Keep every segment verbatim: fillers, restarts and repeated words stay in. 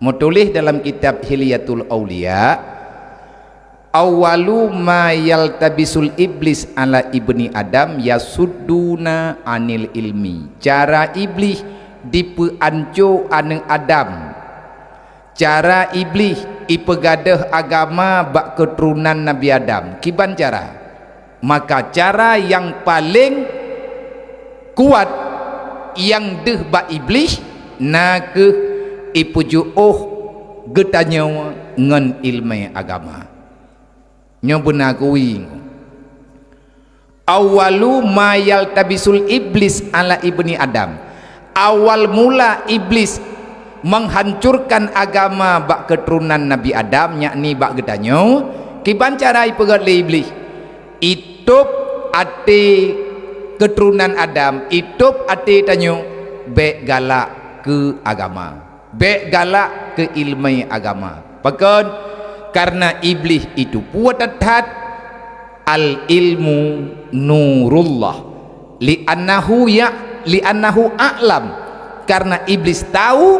Meutuléh dalam kitab Hilyatul Auliya, "Awwalu ma yaltabisul iblis ala ibni Adam yasudduna anil ilmi." Cara Iblih dipeuanco aneuëk Adam. Cara Iblih ipeugadôh agama bak keuturonan Nabi Adam. Kiban cara? Maka cara nyang paleng kuat nyang deuh bak Iblih na kheueh ipeujeuôh geutanyoe ngon ileumèe agama. Nyoe beuna kuwi. "Awwalu ma yaltabisul iblis ala ibni Adam." Awal mula Iblis menghancurkan agama bak keuturonan Nabi Adam, yakni bak geutanyoe. Kiban cara ipeugét lé Iblih? Itôb até keuturonan Adam, itôb até tanyoe, bék galak keu agama, bék galak keu ileumèe agama. Pakon? Karena Iblih itu peue that-that, "Al-ilmu nurullah, li'annahu ya, li'annahu a'lam." Karena Iblis tahu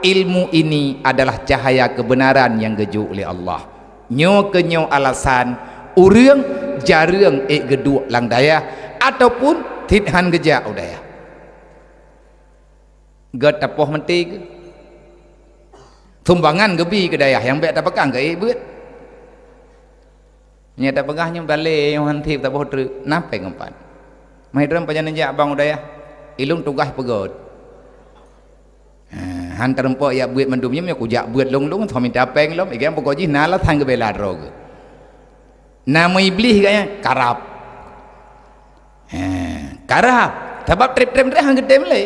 ilmu ini adalah cahaya kebenaran nyang geujok lé Allah. Nyoe keunyoe alasan ureuëng jareueng ék geuduek lam dayah ataupun cit hán geujak u dayah. Geuteupôh meuti geuh. Sumbangan geubi keu dayah nyang bék tapeugah geuék beuet. Nyang tapeugah nyoe balée nyang han tieb taboh treuk, na péng empat. Meuhidrom pajan neujak bang u dayah, ilong tugaih peugét. Ha, han teurumpok jak beuet mandum nyoe, meunyoe kujak beuet lôn-lôn, soe minta péng lom, igan pokok jih na alasan geubela droe geuh. Na meuiblih gaya karab. Ha, karab. Sabab treb-treb han geutem lé.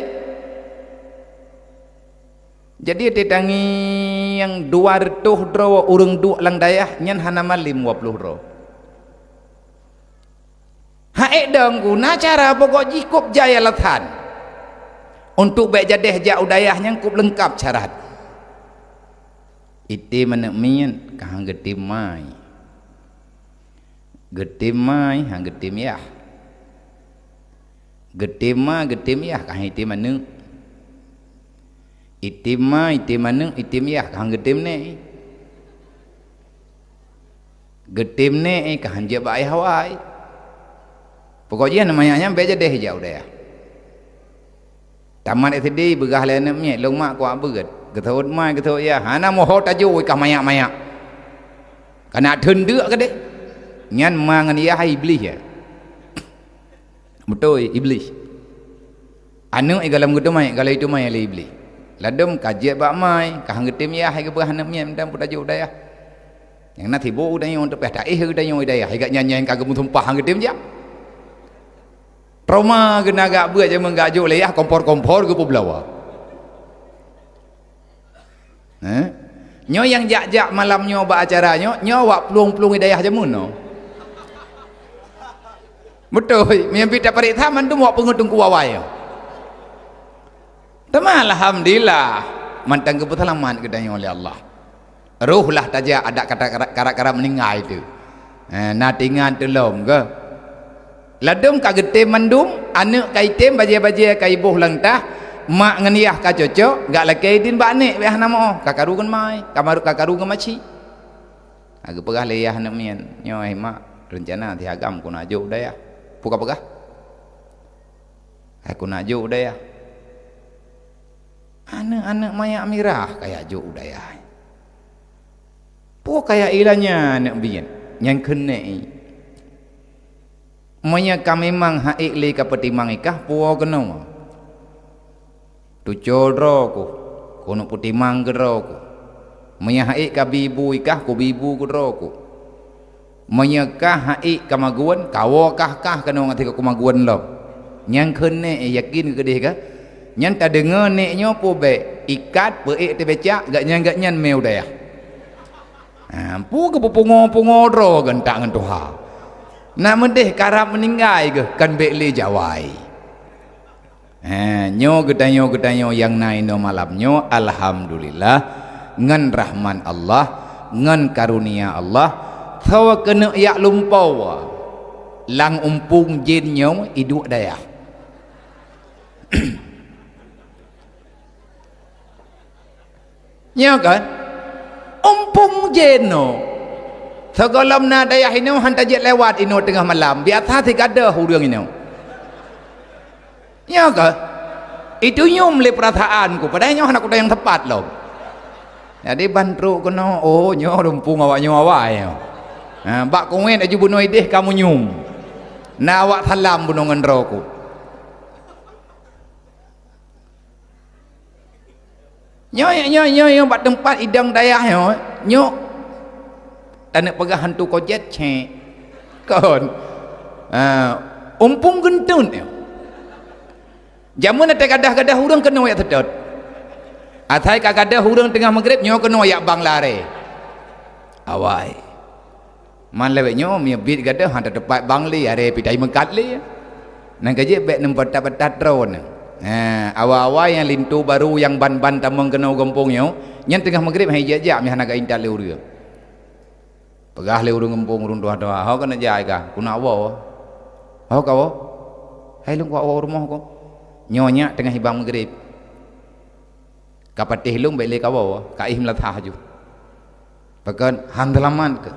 Jadi, teutangieng dua reutôh droe ureuëng duek lam dayah nyan hana malem dua ploh droe. Haék dong guna cara pokok jih kôb jai alasan. Untuk bék jadeh jak u dayah nyang kôb leungkab syarat. Item aneuëk miet ka han geutem mai. Geutem mai, han geutem yah. Geutem ma, geutem yah, ka han item aneuëk. Item ma, item aneuëk, item yah, ka han geutem nèk. Geutem nèk, ka han jeuet bak ayah awai. Pokok jih aneuëk manyak nyan bék jadeh jak u dayah. Tamat S D, beugah lé aneuëk miet, lôn mak kuak beuet. Geuseuôt mai, geuseuôt yah. Hana moho tajok i kah manyak-manyak. Kana theun deuk keudeh. Nyan ma ngon yah iblih ya. Beutôi, iblih. Aneuëk i gohlom geuteumai, gohlom iteumai lé iblih. Ladôm ka jeuet bak mai, ka han geutem yah, i geupeugah aneuëk miet, meudan peutajok u dayah. Nyang na sibôk geutanyoe, teupeh taéh geutanyoe i dayah, i gak nyan-nyan ka geumeusumpah han geutem jak. Trauma geuh na gak beuet jameun gak jok lé yah kompor-kompor geupeubeulawa. Eh? Nyoe nyang jak-jak malam nyoe bak acara nyoe, nyoe awak plueng-plueng i dayah jameun nyoe. Beutôi, meunyoe pih tapareksa mandum awak peungeuet teungku awai nyoe. Teuma alhamdulillah, mantong geupeuseulamat geutanyoe lé Allah. Roh lah tajak adak kata karak-karak meuninggai teuh. Eh, na tingan teuh lom keuh. Ladôm ka geutem mandum, aneuëk ka item, bajée-bajée ka iboh lam tah, mak ngon yah ka cocok, gak lakée idin bak nèk bék hana meuoh, ka karu ngon mai, ka maru-, ka karu ngon maci. Ka geupeugah lé yah aneuëk miet, "Nyoe hai mak, reuncana teuh agam keuneuk jok u dayah." Peue ka peugah? "Hai keuneuk jok u dayah." Aneuëk-aneuëk manyak mirah kaya jok u dayah. Peue kaya ilanya aneuëk biet nyang keuneuk i? Meunyoe ka memang hak ék lé ka peutimang i kah, puwoe keunoe. Tuco droe kuh, keuneuk peutimang keu droe kuh. Meunyoe hak ék ka bi bu i kah, kubi bu keu droe kuh. Meunyoe kah hak ék ka magun, kawoe kah-kah keunoe ngon sigoe keumagun lom. Nyang kheun nèk yakin keudeh ka? Nyan tadeungoe nèk nyoe peubèk ikat peuék teubecak gaknyan-gaknyan mé u dayah. Ha, peue geupeupungo-pungo droe geuntak ngon tuha. Nak meudeh karab meuninggai geuh kan bèk lé jawai. He, nyoe geutanyoe-geutanyoe nyang na inoe malam nyoe, alhamdulillah, ngon rahmat Allah, ngon karunia Allah, soe keuneuk jak lumpoe lam umpung jén nyoe iduek dayah. Nyo kan? Umpung jinoe. Sigohlom na dayah inoe han tajak lewat inoe teungoh malam. Biasa sigadoh ureuëng inoe. Nyo kan? Itu nyum lé peurasaan ku. Padahai nyoe hana kuda nyang tepat lom. Jadi ban trok keunoe, oh, nyoe umpung awak nyoe awai nyoe. Ha, bak kuwet aju bunoe ideh kamu nyum. Na awak salam bunoe ngon droe ku. Nyoe, nyoe, nyoe, nyoe bak teumpat idong dayah nyoe, nyoe. Taneuk peugah hantu kojet cek. Kon. Ha, umpung geuntun nyoe. Jameun watée gadoh-gadoh ureuëng keunoe jak seutôt. Asai ka gadoh ureuëng teungoh meugreb nyoe keunoe jak bang larée. Awai. Man lawét nyoe mie bit gadoh han teupat bang lé, aré pitai meukat lé. Nang keujeuet bék neubatat-batat droe. Ha, awai-awai nyang linto barô nyang ban-ban tamong keunoe gampông nyoe, nyan teungoh meugreb han ijak-jak meuhana ka intat lé ureuëng. Peugah lé ureuëng gampông ureuëng tuha-tuha, "Ho keuneuk jai kah? Keuneuk woe." "Ho ka woe?" "Hai lôn kuwoe rumoh ko." "Nyoe nyak teungoh ibang meugreb." Ka patéh lôn bék lé kawoe, ka éh meulatah ju. Pakon han teulamat keuh.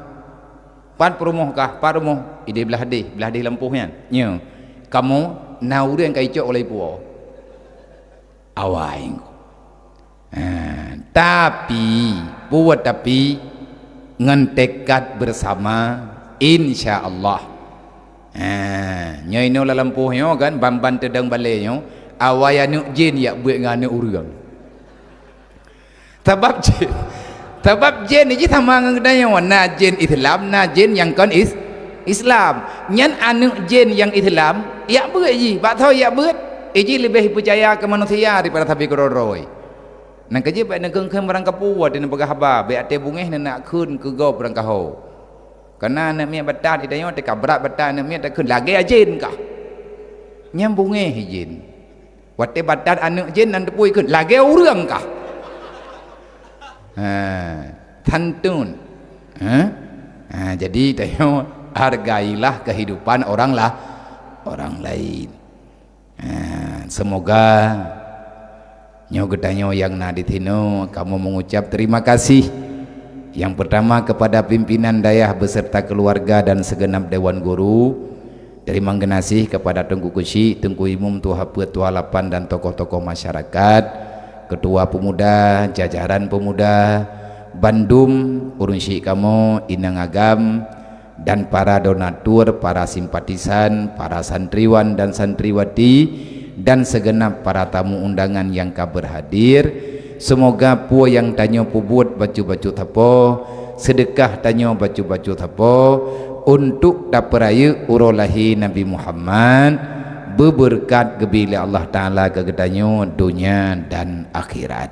Pat peurumoh kah, pat rumoh, idéh blah déh, blah déh lampôh nyan. Nyoe, kamoe na ureuëng ka icok ulée puwoe. Awai. Ha, tapi, puwoe tapi, ngon tekad bersama, insya Allah. Ha, nyoe inoe lam lampôh nyoe kan, ban-ban teudong balée nyoe, awai aneuëk jén jak beuet ngon aneuëk ureuëng. Sabab jén, sabab jén jih sama ngon geutanyoe, na jén Islam, na jén nyang kon is-, Islam. Nyan aneuëk jén nyang Islam, jak beuet jih, bak soe jak beuet? Ijih leubeh peucaya keu manusia daripada sabe keudroe-droe. Nang keujeuet bék neukheun-kheun barang kapeue watée neupeugah haba, bék até beungéh neunak kheun keu gob barang kaho. Kareuna aneuëk miet batat di tanyoe teuka brat batat aneuëk miet takheun lagée jén kah. Nyang beungéh jén. Watée batat aneuëk jén nan teupui kheun lagée ureuëng kah. Ha, santun. Ha? Ha, jadi tanyoe hargailah kehidupan orang lah, orang lain. Ha, semoga nyoe geutanyoe nyang na di sinoe kamoe mengucap terima kasih. Yang pertama kepada pimpinan dayah beserta keluarga dan segenap dewan guru. Terima kasih kepada Teungku Keuchik, Teungku Imum, Tuha Peuet, Tuha Lapan dan tokoh-tokoh masyarakat, ketua pemuda, jajaran pemuda, bandum ureuëng syik kamoe, inong agam, dan para donatur, para simpatisan, para santriwan dan santriwati, dan segenap para tamu undangan nyang ka berhadir. Semoga peue nyang tanyoe peubuet bacut-bacut sapo, seudeukah tanyoe bacut-bacut sapo, untuk tapeurayeuk uroe lahé Nabi Muhammad, beubeureukat geubri lé Allah Taala keu geutanyoe donya dan akhirat.